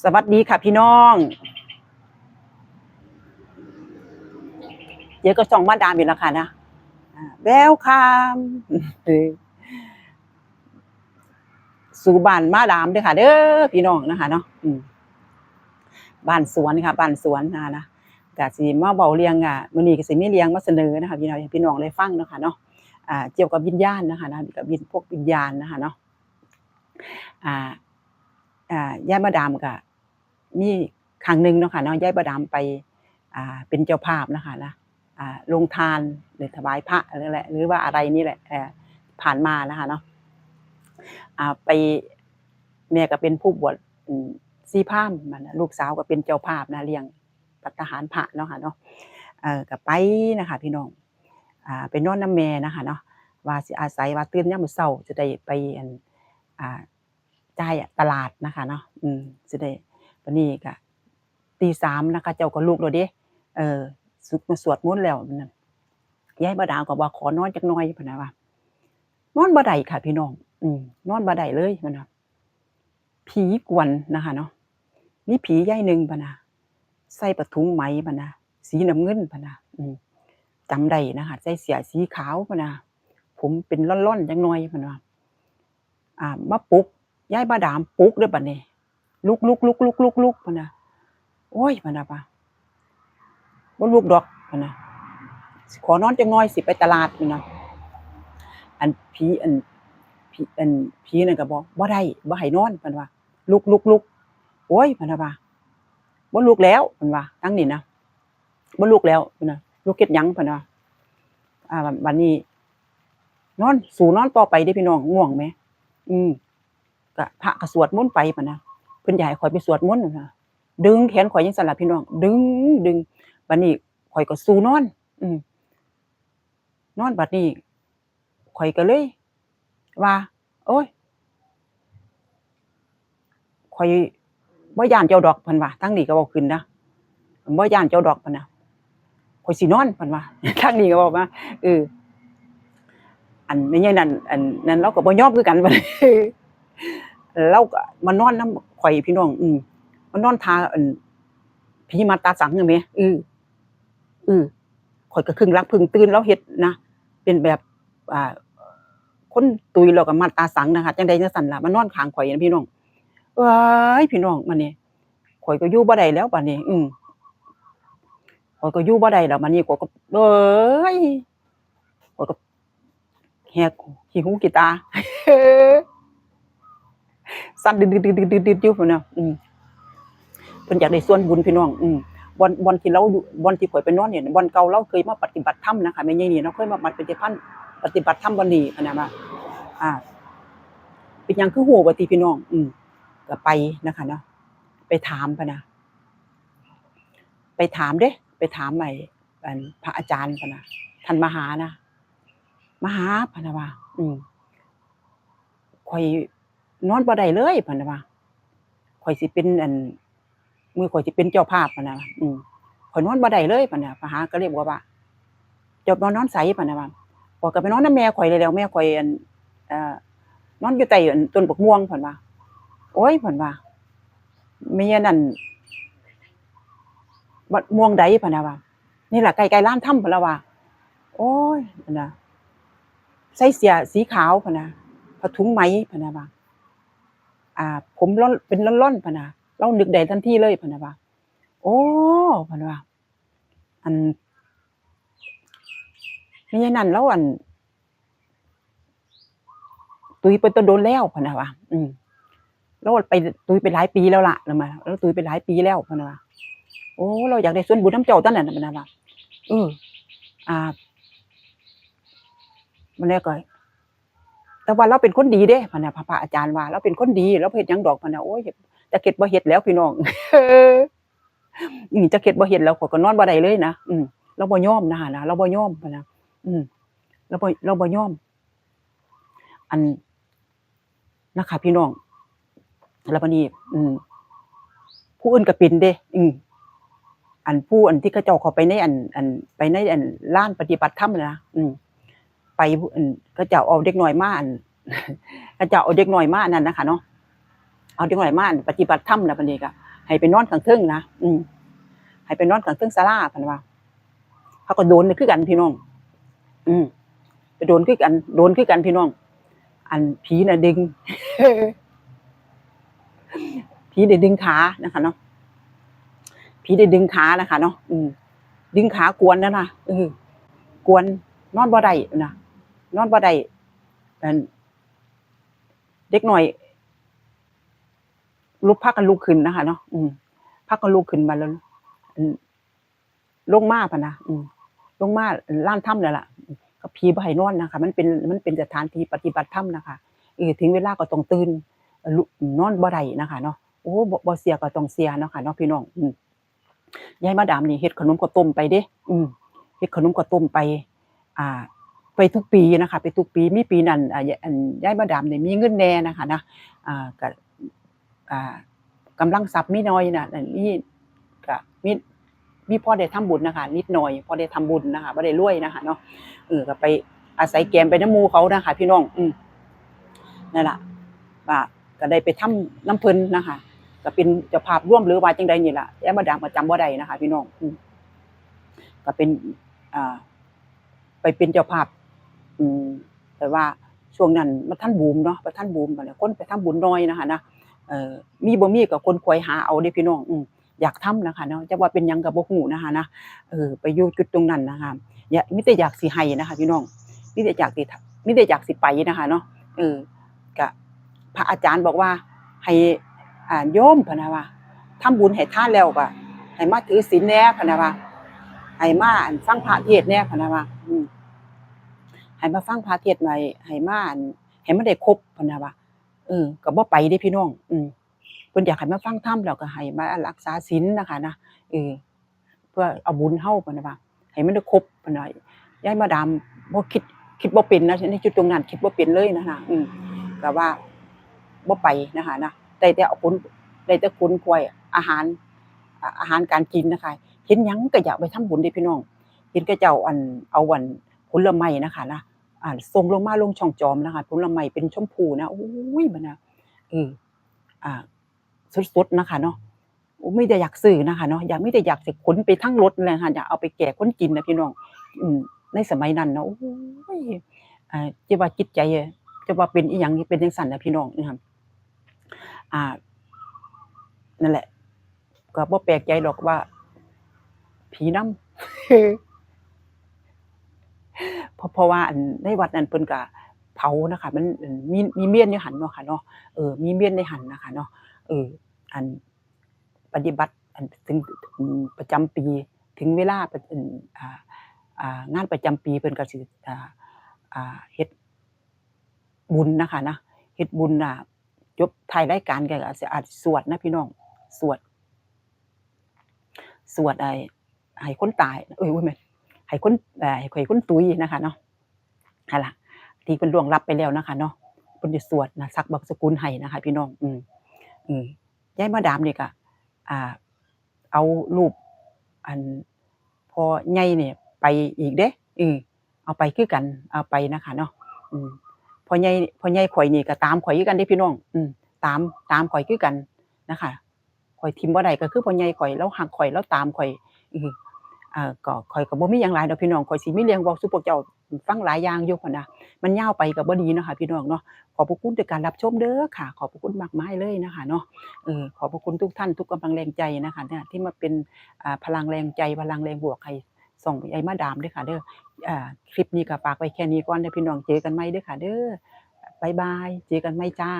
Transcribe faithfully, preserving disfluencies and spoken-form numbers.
สวัสดีค่ะพี่น้อง เจอกับช่องมาดามอีกแล้วค่ะนะ อ่า welcome สู่บ้านมาดามเด้อค่ะเด้อพี่น้องนะคะเนาะ อืม บ้านสวนค่ะ บ้านสวนนะคะนะ ก็สิมาเว้าเรื่อง อ่า มื้อนี้ก็สิมีเรื่องมาเสนอนะคะ พี่น้อง ให้พี่น้องได้ฟังเนาะค่ะเนาะ อ่า เกี่ยวกับวิญญาณนะคะนะ กับวิญ- พวกวิญญาณนะคะเนาะ อ่า อ่า ยายมาดามก็มีครั้งหนึ่งเนาะค่ะเนาะ ยายมาดามไป อ่า เป็นเจ้าภาพนะคะนะ อ่า โรงทานหรือถวายพระหรืออะไร หรือว่าอะไรนี่แหละ เอ่อ ผ่านมานะคะเนาะ อ่า ไป แม่ก็เป็นผู้บวช อืม ชีพราหมณ์ มันน่ะ ลูกสาวก็เป็นเจ้าภาพนะ เลี้ยงภัตตาหารพระเนาะค่ะเนาะ เอ่อ ก็ไปนะคะพี่น้อง อ่า ไปนอนนำแม่นะคะเนาะ ว่าสิอาศัยว่าตื่นยามมื้อเช้าจะได้ไป อัน อ่า จ่ายตลาดนะคะเนาะ อืม สิได้ บัดนี้ก็ตีสามนะคะ เจ้าก็ลุกแล้วเด้ เออ สุกมาสวดมนต์แล้วนั่น ยายมาดามก็ว่า "ขอนอนจักหน่อย" พะนะว่า นอนบ่ได้ค่ะพี่น้อง อืม นอนบ่ได้เลย พะนะ ผีกวนนะคะเนาะ มีผียายหนึ่ง พะนะ ใส่ผ้าถุงไหม พะนะ สีน้ำเงิน พะนะ อืม จำได้นะคะ ใส่เสื้อสีขาว พะนะ ผมเป็นล่อนๆจักหน่อย พะนะ อ่า มาปลุก ยายมาดามปลุกเด้อบัดนี้ ลุกลุกลุกลุกลุกลุก พะนะ "โอ้ย" พะนะว่า "บ่ลุกดอก" พะนะ "สิขอนอนจักหน่อย สิไปตลาด" พะนะ อันผี อันผี อันผีนั่นก็บอก "บ่ได้ บ่ให้นอน" เพิ่นว่า "ลุกลุกลุก" "โอ้ย" เพิ่นว่า "บ่ลุกแล้ว" เพิ่นว่า ทางนี้นะ "บ่ลุกแล้ว" เพิ่นนะ "ลุกเฮ็ดหยัง" เพิ่นว่า อ่า บัดนี้ นอน สู้นอนต่อไปเด้พี่น้อง ง่วงแหม อืม ก็พระก็สวดมนต์ไป พะนะ เพิ่นอยากให้ข้อยไปสวดมนต์นะ ดึงแขนข้อยจั่งซั้นล่ะพี่น้อง ดึง ดึง บัดนี้ข้อยก็สู้นอน อืม นอนบัดนี้ ข้อยก็เลยว่า "โอ้ย ข้อยบ่ย้านเจ้าดอก" เพิ่นว่า ทางนี้ก็เว้าขึ้นนะ "บ่ย้านเจ้าดอก" เพิ่นนะ "ข้อยสินอน" เพิ่นว่า ทางนี้ก็บอกว่า เออ อันแม่ใหญ่นั่น อันนั้นลาวก็บ่ยอมคือกัน บัดนี้ ลาวก็มานอนนำข้อยพี่น้อง อืม มานอนท่า อัน ผีมัดตาสังนั่นแหม เออ เออ ข้อยก็ครึ่งหลับครึ่งตื่น ลาวเฮ็ดนะ เป็นแบบ อ่า คนตุยแล้วก็มัดตาสังนะคะ จั่งใดจั่งซั้นล่ะ มานอนข้างข้อยนะพี่น้อง เอ้ย พี่น้อง บัดนี้ ข้อยก็อยู่บ่ได้แล้วบัดนี้ อืม ข้อยก็อยู่บ่ได้แล้วบัดนี้ ข้อยก็ เอ้ย ข้อยก็แหกขี้หูขี้ตา สั่นดึดๆๆๆๆอยู่พู้นน่ะ อืม เพิ่นอยากได้ส่วนบุญพี่น้อง อืม บ่อน บ่อนที่ลาวอยู่ บ่อนที่ข้อยไปนอนเนี่ย บ่อนเก่าลาวเคยมาปฏิบัติธรรมนะคะ แม่ใหญ่นี่เนาะ เคยมาปฏิบัติธรรม ปฏิบัติธรรมบ่อนนี้ พะนะว่า อ่า เป็นหยังคือฮู้ว่าติพี่น้อง อืม ก็ไปนะคะเนาะ ไปถามพะนะ ไปถามเด้ ไปถามไอ้ อัน พระอาจารย์พะนะ ท่านมาหานะ มาหาพะนะว่า อืม ข้อยนอนบ่ได้เลยพะนะว่า ข้อยสิเป็น อัน มื้อข้อยสิเป็นเจ้าภาพพะนะ อืม ข้อยนอนบ่ได้เลยพะนะ พระหาก็เลยบอกว่า เจ้ามานอนไสพะนะว่า ข้อยก็ไปนอนนำแม่ข้อยเลยแหล้ว แม่ข้อย อัน เอ่อ นอนอยู่ใต้ อัน ต้นบักม่วงพะนะว่า โอ้ย พะนะว่า แม่นั่น บักม่วงใดพะนะว่า นี่ล่ะ ใกล้ๆลานธรรมพะนะว่า โอ้ย พะนะ ใส่เสื้อสีขาวพะนะ ผ้าถุงไหมพะนะว่า อ่า ผมร่อน เป็นร่อนๆพะนะ ลาวนึกได้ทันทีเลยพะนะว่า โอ้ พะนะว่า อัน แม่ใหญ่นั่นลาว อัน ตุยไปแต่โดนแล้วพะนะว่า อืม ลาวไปตุยไปหลายปีแล้วล่ะ ลาวมา ลาวตุยไปหลายปีแล้วพะนะว่า โอ้ ลาวอยากได้ส่วนบุญนำเจ้าตั๊นน่ะพะนะว่า เออ อ่า มันแล้วก็ แต่ว่าลาวเป็นคนดีเด้พะนะ พระ พระอาจารย์ว่าลาวเป็นคนดี ลาวบ่เฮ็ดหยังดอกพะนะ โอ้ย จักเฮ็ดบ่เฮ็ดแล้วพี่น้อง อืม จักเฮ็ดบ่เฮ็ดแล้ว ข้อยก็นอนบ่ได้เลยนะ อืม ลาวบ่ยอมนะ นะ ลาวบ่ยอมพะนะ อืม ลาวบ่ ลาวบ่ยอม อัน นะคะพี่น้อง แล้วบัดนี้ อืม ผู้อื่นก็เป็นเด้ อืม อันผู้ อันที่เขาเจ้าเข้าไปใน อัน อัน ไปใน อัน ลานปฏิบัติธรรมนะ อืม ไป อัน เขาเจ้าเอาเด็กน้อยมา อัน เขาเจ้าเอาเด็กน้อยมาอันนั้นนะคะเนาะ เอาเด็กน้อยมา อัน ปฏิบัติธรรมนะ บัดนี้ก็ ให้ไปนอนข้างเทิงนะ อืม ให้ไปนอนข้างเทิงศาลา เพิ่นว่า เขาก็โดนคือกันพี่น้อง อืม ไปโดนคือกัน โดนคือกันพี่น้อง อันผีน่ะดึง ผีได้ดึงขานะคะเนาะ ผีได้ดึงขานะคะเนาะ อืม ดึงขากวนนั่นน่ะ เออ กวน นอนบ่ได้นะ นอนบ่ได้ อัน เด็กน้อย ลุก พากันลุกขึ้นนะคะเนาะ อืม พากันลุกขึ้นมาแล้ว อืม ลงมาพะนะ อืม ลงมาลานธรรมนั่นล่ะ ก็ผีบ่ให้นอนนะคะ มันเป็น มันเป็นสถานที่ปฏิบัติธรรมนะคะ เออ ถึงเวลาก็ต้องตื่น ลุก นอนบ่ได้นะคะเนาะ โอ้ บ่ บ่เชื่อก็ต้องเชื่อเนาะค่ะเนาะพี่น้อง อืม ยายมาดามนี่เฮ็ดขนมข้าวต้มไปเด้ อืม เฮ็ดขนมข้าวต้มไป อ่า ไปทุกปีนะคะ ไปทุกปี มีปีนั้น อ่า ย- อัน ยายมาดามนี่มีเงินแหน่นะคะนะ อ่า ก็ อ่า กำลังทรัพย์มีน้อยนะ อันนี้ก็มี มีพอได้ทำบุญนะคะ นิดหน่อย พอได้ทำบุญนะคะ บ่ได้รวยนะคะเนาะ เออ ก็ไปอาศัยแกมไปนำหมู่เขานะคะ พี่น้อง อืม นั่นล่ะ ว่าก็ได้ไปทำนำเพิ่นนะคะ ก็เป็นเจ้าภาพร่วมหรือว่าจั่งใดนี่ล่ะ ยายมาดามก็จำบ่ได้นะคะ พี่น้อง อืม ก็เป็น อ่า ไปเป็นเจ้าภาพ อืม แต่ว่าช่วงนั้นบ่ทันบูมเนาะ บ่ทันบูม บัดนี้คนไปทำบุญน้อยนะคะนะ เอ่อ มีบ่มีก็ขนขวายหาเอาเด้พี่น้อง อืม อยากทำนะคะเนาะ จักว่าเป็นหยังก็บ่ฮู้นะคะนะ เออ ไปอยู่จุดตรงนั้นนะคะ อยาก มีแต่อยากสิให้นะคะพี่น้อง มีแต่อยากสิ มีแต่อยากสิไปนะคะเนาะ เออ ก็พระอาจารย์บอกว่า ให้ อ่า โยม พะนะว่า ทำบุญให้ทานแล้วก็ให้มาถือศีลแหน่ พะนะว่า ให้มา อัน ฟังพระเทศน์แหน่ พะนะว่า อืม ให้มาฟังพระเทศน์หน่อย ให้มา อัน ให้มันได้ครบ พะนะว่า เออ ก็บ่ไปเด้พี่น้อง อืม เพิ่นอยากให้มาฟังธรรม แล้วก็ให้มารักษาศีลนะคะนะ เออ เพื่อเอาบุญเฮา พะนะว่า ให้มันได้ครบ พะนะ ยายมาดามบ่คิด คิดบ่เป็นนะ ในจุดตรงนั้นคิดบ่เป็นเลยนะคะ อืม ก็ว่าบ่ไปนะคะนะ ได้แต่เอาขน ได้แต่ขนขวายอาหาร อ่า อาหารการกินนะคะ เห็นหยังก็อยากไปทำบุญเด้พี่น้อง เห็นเขาเจ้า อัน เอา อัน ผลไม้นะคะนะ อ่า ส่งลงมาลงช่องจอมนะคะ ผลไม้เป็นชมพูนะ โอ้ย บัดนะ เออ อ่า สดๆ นะคะเนาะ โอ้ มีแต่อยากซื้อนะคะเนาะ อยาก มีแต่อยากสิขนไปทั้งรถเลยค่ะ อยากเอาไปแจกคนกินนะพี่น้อง อืม ในสมัยนั้นเนาะ โอ้ย อ่า จะว่าจิตใจ จะว่าเป็นอีหยังเป็นจั่งซั้นนะพี่น้อง นะคะ อ่า นั่นแหละ ก็บ่แปลกใจดอกว่า ผีนำ เพราะ เพราะว่า อัน ในวัดนั้นเพิ่นก็เผานะคะ มัน มี มีเมนอยู่หั่นเนาะค่ะเนาะ เออ มีเมนในหั่นนะคะเนาะ เออ อัน ปฏิบัติ อัน ถึง อืม ประจำปี ถึงเวลา ประ อืม อ่า อ่า งานประจำปีเพิ่นก็สิ อ่า อ่า เฮ็ดบุญนะคะนะ เฮ็ดบุญ อ่า จบท้ายรายการก็อาจสิ อาจสวดนะพี่น้อง สวด สวดไอ้ ให้คนตาย เอ้ย บ่แม่น ให้คน เอ่อ ให้คนตุยนะคะเนาะ หั่นล่ะ ที่เพิ่นล่วงลับไปแล้วนะคะเนาะ เพิ่นจะสวดนะ สักบังสุกุลให้นะคะพี่น้อง อืม อืม ยายมาดามนี่ก็ อ่า เอารูป อัน พ่อใหญ่นี่ไปอีกเด้ อืม เอาไปคือกัน เอาไปนะคะเนาะ อืม พ่อใหญ่ พ่อใหญ่ข้อยนี่ก็ตามข้อยคือกันเด้พี่น้อง อืม ตาม ตามข้อยคือกันนะคะ ข้อยถิ่มบ่ได้ก็คือพ่อใหญ่ข้อย ลาวฮักข้อย ลาวตามข้อย อือ อ่า ก็ข้อยก็บ่มีหยังหลายดอกพี่น้อง ข้อยสิมีเรื่องเว้าสู่พวกเจ้าฟังหลายอย่างอยู่หั้นนะ มันยาวไปก็บ่ดีเนาะค่ะพี่น้องเนาะ ขอบพระคุณในการรับชมเด้อค่ะ ขอบพระคุณมากมายเลยนะคะเนาะ เออ ขอบพระคุณทุกท่านทุกกำลังแรงใจนะคะเนี่ย ที่มาเป็น อ่า พลังแรงใจ พลังแรงบวกให้ช่องยายมาดามเด้อค่ะเด้อ อ่า คลิปนี้ก็ฝากไว้แค่นี้ก่อนเด้อพี่น้อง เจอกันใหม่เด้อค่ะเด้อ บ๊ายบาย เจอกันใหม่จ้า